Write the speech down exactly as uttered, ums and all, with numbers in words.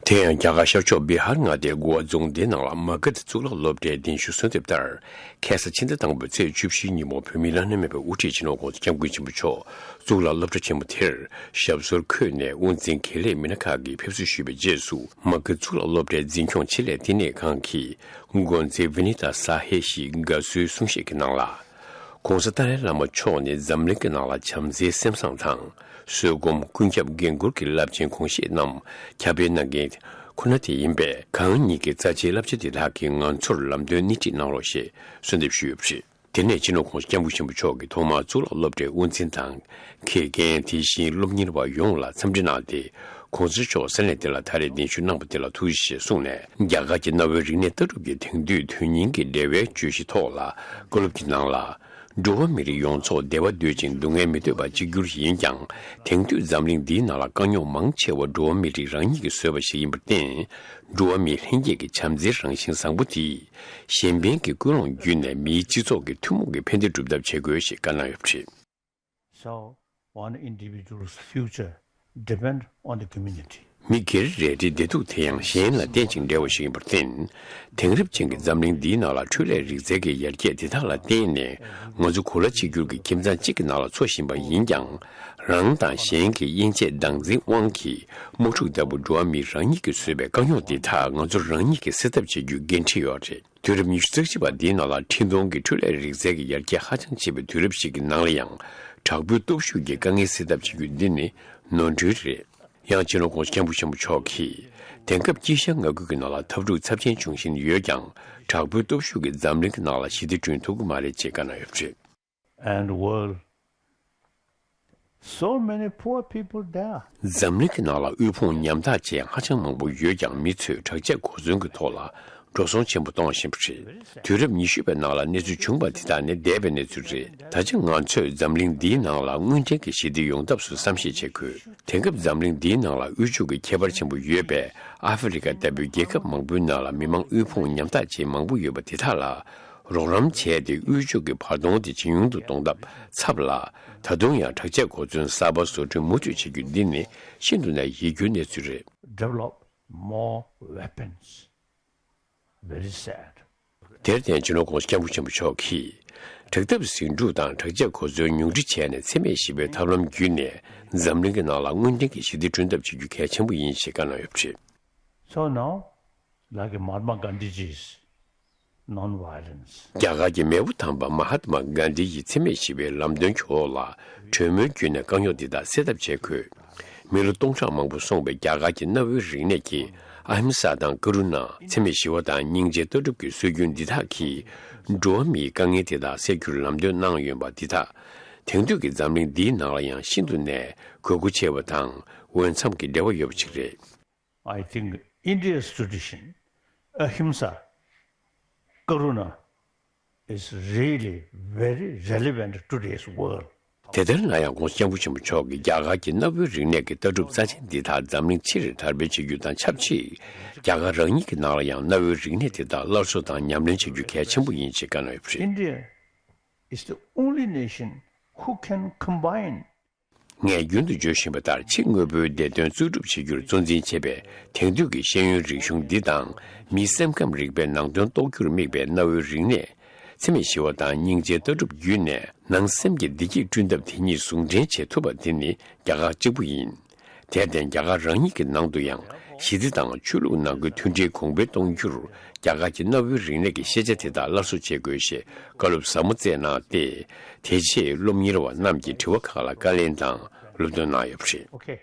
དེ་ཡང་རྒྱ་གར་ཤར་ཕྱོགས་བི་ཧར་མངའ་སྡེའི་གུ་ཝ་རྫོང་སྡེའི་ནང་ལ་མ་གི་ཐི་གཙུག་ལག་སློབ་གྲྭའི་གདན་ཞུ་གསོལ་འདེབས་ལྟར། ཁ་སང་ཕྱི་ཟླ་དང་པོའི་ཚེས་བཅུ་བཞིའི་ཉིན་མོ་བོད་མིའི་བླ་ན་མེད་པའི་དབུ་ཁྲིད་སྤྱི་ནོར་༸གོང་ས་༸སྐྱབས་མགོན་ཆེན་པོ་མཆོག་གཙུག་ལག་སློབ་གྲྭ་ཆེན་མོ་དེར་ཞབས་སོར་འཁོད་ནས་དབུ་འཛིན་དགེ་ལས་མི་སྣ་ཁག་གིས་ཕེབས་བསུ་ཞུས་པའི་རྗེས་སུ། མ་གི་གཙུག་ལག་སློབ་གྲྭའི་འཛིན་སྐྱོང་ཆེད་ལས་བསྟི་གནས་ཁང་གི་འགོ་འཛིན་ཝི་ནི་ཏཱ་ས་ཧེ་ཞིག་དགའ་བསུའི་གསུང་བཤད་ཀྱི་ནང་ལ། ༸གོང་ས་ཏཱ་ལའི་བླ་མ་མཆོག་ནི་འཛམ་གླིང་གི་ནང་ལ་བྱམས་བརྩེའི་སེམས་བཟང་དང་། བཟོད་སྒོམ། ཀུན་ཁྱབ་འགན་འཁུར་གྱི་རླབས་ཆེན་དགོངས་བཞེད་རྣམས་ཁྱབ་སྤེལ་གནང་མཁན་ཁོ་ན་དེ་ཡིན་པས། གང་ཉིད་ཀྱི་རྩ་ཆེའི་བསླབ་བྱ་འདི་དག་གིས་ང་ཚོར་ལམ་སྟོན་སྣེ་ཁྲིད་གནང་རོགས་ཞེས་གསོལ་འདེབས་ཞུས་ཡོད་པ་རེད། དེ་ནས་སྤྱི་ནོར་༸གོང་ས་༸སྐྱབས་མགོན་ཆེན་པོ་མཆོག་གིས་ཐོག་མར་གཙུག་ལག་སློབ་གྲྭའི་དབུ་འཛིན་དང་། དགེ་རྒན། དེ་བཞིན་སློབ་གཉེར་བ་ཡོངས་ལ་འཚམས་འདྲི་གནང་སྟེ། ༸གོང་ས་མཆོག་ས་གནས་འདི་ལ་ད་རེས་གདན་ཞུ་གནང་པ་དེ་ལ་ཐུགས་རྗེ་ཆེ་གསུངས་ནས། རྒྱ་གར་གྱི་གནའ་བོའི་རིག་གནས་ལྟ་གྲུབ་ཀྱི་དེང་དུས་དོན་སྙིང་གི་འབྲེལ་བའི་བརྗོད་གཞི་ཐོག་ལ་བཀའ་སློབ་ཀྱི་ནང་ལ། འགྲོ་བ་མི་རིགས་ཡོངས་རྫོགས་བདེ་བ་འདོད་ཅིང་སྡུག་བསྔལ་མི་འདོད་པ་གཅིག་གྱུར་ཡིན་ཀྱང་། དེང་དུས་འཛམ་གླིང་འདིའི་ནང་ལ་དཀའ་རྙོག་མང་ཆེ་བ་འགྲོ་བ་མི་རིགས་རང་ཉིད་ཀྱིས་བཟོས་པ་ཞིག་ཡིན་པར་བརྟེན། འགྲོ་བ་མིའི་ལྷན་སྐྱེས་ཀྱི་བྱམས་བརྩེའི་རང་བཞིན་བཟང་པོ་དེས། གཞན་ཕན་གྱི་ཀུན་སློང་བརྒྱུད་ནས་མིའི་སྤྱི་ཚོགས་ཀྱི་ཐུན་མོང་གི་ཕན་བདེ་སྒྲུབ་ཐབས་བྱེད་དགོས་ཞེས་བཀའ་གནང་ཡོད་པ་རེད། So, one individual's future depend on the community. མི་སྒེར་རེ་རེའི་བདེ་སྡུག་དེ་ཡང་གཞན་ལ་བརྟེན་ཅིང་འབྲེལ་བ་ཞིག་ཡིན་པར་བརྟེན། དེང་རབས་ཅན་གྱི་འཛམ་གླིང་འདིའི་ནང་ལ་འཕྲུལ་ལས་རིག་རྩལ་གྱི་ཡར་རྒྱས་འདི་དག་ལ་བརྟེན་ནས། ང་ཚོ་གོ་ལ་གཅིག་གྱུར་གྱི་ཁྱིམ་ཚང་གཅིག་གི་ནང་ལ་འཚོ་བཞིན་པ་ཡིན་ཀྱང་། རང་དང་གཞན་གྱི་དབྱེ་འབྱེད་སྡང་འཛིན་དབང་གིས་དམག་འཁྲུག་ལྟ་བུ་འགྲོ་བ་མི་རང་ཉིད་ཀྱིས་བཟོས་པའི་དཀའ་རྙོག་འདི་དག་ང་ཚོ་རང་ཉིད་ཀྱིས་སེལ་ཐབས་བྱེད་རྒྱུའི་འགན་འཁྲི་ཡོད་རེད། དུས་རབས་ཉི་ཤུ་རྩ་གཅིག་པ་འདིའི་ནང་ལ་འཕྲིན་གཏོང་གི་འཕྲུལ་ལས་རིག་རྩལ་གྱི་ཡར་རྒྱས་ཧ་ཅང་ཆེ་བའི་དུས་རབས་ཤིག་གི་ནང་ལ་ཡང་། དྲག་པོའི་སྟོབས་ཤུགས་ཀྱིས་དཀའ་ངལ་སེལ་ཐབས་བྱེད་རྒྱུ་འདི་ནི་ནོར་འཁྲུལ་རེད། ཡང་སྤྱི་ནོར་༸གོང་ས་༸སྐྱབས་མགོན་ཆེན་པོ་མཆོག་གིས། དེང་སྐབས་དཀྱིལ་ཤར་མངའ་ཁུལ་གྱི་ནང་ལ་འཐབ་འཁྲུག་ཚབས་ཆེན་འབྱུང་བཞིན་ཡོད་ཀྱང་། དྲག་པོའི་སྟོབས་ཤུགས་ཀྱིས་འཛམ་གླིང་གི་ནང་ལ་ཞི་བདེ་བསྐྲུན་ཐུབ་ཀྱི་མ་རེད་ཅེས་བཀའ་གནང་ཡོད་པ་རེད། And world, so many poor people there. འཛམ་གླིང་གི་ནང་ལ་དབུལ་ཕོངས་ཉམ་ཐག་ཅན་ཧ་ཅང་མང་པོ་ཡོད་ཀྱང་། མི་ཚོས་དྲག་ཆས་གོ་མཚོན་གྱི་ཐོག་ལ་འགྲོ་སོང་ཆེན་པོ་གཏོང་བཞིན་པ་རེད། དུས་རབས་ཉི་ཤུ་པའི་ནང་ལ་གནས་ཚུལ་བྱུང་བ་དེ་དག་ནི་འདས་པའི་གནས་ཚུལ་རེད། ད་ཆ་ང་ཚོས་འཛམ་གླིང་འདིའི་ནང་ལ་དངོས་འབྲེལ་གྱི་ཞི་བདེ་ཡོང་ཐབས་སུ་བསམ་ཤེས་བྱེད་དགོས། དེང་སྐབས་འཛམ་གླིང་འདིའི་ནང་ལ་དབུལ་ཕྱུག་གི་ཁྱད་པར་ཆེན་པོ་ཡོད་པའི་ཨ་ཧྥེ་རི་ཁ་ལྟ་བུའི་རྒྱལ་ཁབ་མང་པོའི་ནང་ལ་མི་མང་དབུལ་ཕོངས་ཉམ་ཐག་ཅན་མང་པོ་ཡོད་པ་དེ་དག་ལ། རོགས་རམ་བྱས་ཏེ་དབུལ་ཕྱུག་གི་བར་སྟོང་དེ་ཇེ་ཉུང་དུ་གཏོང་ཐབས་ཚབ་ལ། ད་དུང་ཡང་དྲག་ཆས་གོ་མཚོན་གསར་པ་བཟོ་སྐྲུན་མུ་མཐུད་བྱེད་རྒྱུ་འདི་ནི་ཤིན་ཏུ་ནས་ཡིད་སྐྱོའི་གནས་ཚུལ་རེད། Develop more weapons. Very sad. དེར་བརྟེན་སྤྱི་ནོར་༸གོང་ས་༸སྐྱབས་མགོན་ཆེན་པོ་མཆོག་གིས། དྲག་འཐབ་ཟིང་འཁྲུག་དང་དྲག་ཆས་གོ་མཚོན་ཉུང་འཕྲི་བྱས་ནས་འཚེ་མེད་ཞི་བའི་ཐབས་ལམ་བརྒྱུད་ནས་འཛམ་གླིང་གི་ནང་ལ་དངོས་བདེན་གྱི་ཞི་བདེ་བསྐྲུན་ཐབས་བྱེད་རྒྱུ་གལ་ཆེན་པོ་ཡིན་ཞེས་བཀའ་གནང་ཡོད་པ་རེད། So now, like Mahatma Gandhiji's non-violence. རྒྱ་གར་གྱི་མེས་པོ་དམ་པ་མ་ཧཱ་ཏི་མ་གྷན་དྷི་ཡི་འཚེ་མེད་ཞི་བའི་ལམ་སྟོན་གྱི་འོག་ལ། གྲོས་མོལ་བརྒྱུད་ནས་དཀའ་རྙོག་འདི་དག་སེལ་ཐབས་བྱེད་དགོས། མི་ལོ་སྟོང་ཕྲག་མང་པོ་སོང་བའི་རྒྱ་གར་གྱི་གནའ་བོའི་རིག་གནས་ཀྱི་ཨ་ཧིམ་ས་དང་ཀ་རུ་ཎ། འཚེ་མེད་ཞི་བ་དང་སྙིང་རྗེའི་ལྟ་གྲུབ་ཀྱི་སྲོལ་རྒྱུན་འདི་དག་གིས། འགྲོ་བ་མིའི་དཀའ་ངལ་དེ་དག་སེལ་རྒྱུར་ལམ་སྟོན་གནང་ཡོད་པ་འདི་དག། དེང་དུས་ཀྱི་འཛམ་གླིང་འདིའི་ནང་ལ་ཡང་ཤིན་ཏུ་ནས་དགོས་མཁོ་ཆེ་བ་དང་འོས་འཚམ་གྱི་འབྲེལ་བ་ཡོད་པ་ཅིག་རེད། I think India's tradition, ahimsa, karuna, is really very relevant to today's world. དེ་ལྟར་ན་ཡང་༸གོང་ས་༸སྐྱབས་མགོན་ཆེན་པོ་མཆོག་གིས་རྒྱ་གར་གྱི་གནའ་བོའི་རིག་གནས་ཀྱི་ལྟ་གྲུབ་རྩ་ཆེན་འདི་དག་འཛམ་གླིང་ཕྱིར་དར་སྤེལ་བྱེད་རྒྱུ་དང་ཆབས་ཅིག་རྒྱ་གར་རང་ཉིད་ཀྱི་ནང་ལ་ཡང་གནའ་བོའི་རིག་གནས་དེ་དག་སླར་གསོ་དང་ཉམས་ལེན་བྱེད་རྒྱུ་གལ་ཆེན་པོ་ཡིན་ཞེས་བཀའ་གནང་ཡོད་པ་རེད། India is the only nation who can combine. ངས་རྒྱུན་དུ་བརྗོད་བཞིན་པ་ལྟར། ཕྱི་དངོས་པོའི་བདེ་དོན་གཙོ་སྒྲུབ་བྱེད་རྒྱུར་གཙོ་འཛིན་བྱེད་པའི་དེང་དུས་ཀྱི་ཤེས་ཡོན་རིག་གཞུང་འདི་དང་། མིའི་སེམས་ཁམས་རིག་པའི་ནང་དོན་རྟོགས་རྒྱུར་དམིགས་པའི་གནའ་བོའི་རིག་གནས། འཚེ་མེད་ཞི་བ་དང་སྙིང་རྗེའི་ལྟ་གྲུབ་བརྒྱུད་ནས། ནང་སེམས་ཀྱི་བདེ་སྐྱིད་བསྐྲུན་ཐབས་དེ་གཉིས་ཟུང་འབྲེལ་བྱེད་ཐུབ་པ་དེ་ནི་རྒྱ་གར་གཅིག་པུ་ཡིན། དེར་བརྟེན། རྒྱ་གར་རང་ཉིད་ཀྱི་ནང་དུ་ཡང་ཞི་བདེ་དང་ཆོས་ལུགས་ནང་ཁུལ་མཐུན་སྒྲིལ་གོང་འཕེལ་གཏོང་རྒྱུར། རྒྱ་གར་གྱི་གནའ་བོའི་རིག་གནས་ཀྱི་ཤེས་བྱ་དེ་དག་སླར་གསོ་བྱེད་དགོས་ཞེས་བཀའ་སློབ་ཟབ་མོ་སྩལ་གནང་སྟེ། དེ་རྗེས་སློབ་གཉེར་བ་རྣམས་ཀྱིས་དྲི་བ་ཁག་ལ་བཀའ་ལན་དང་སློབ་སྟོན་གནང་ཡོད་པ་རེད། Okay.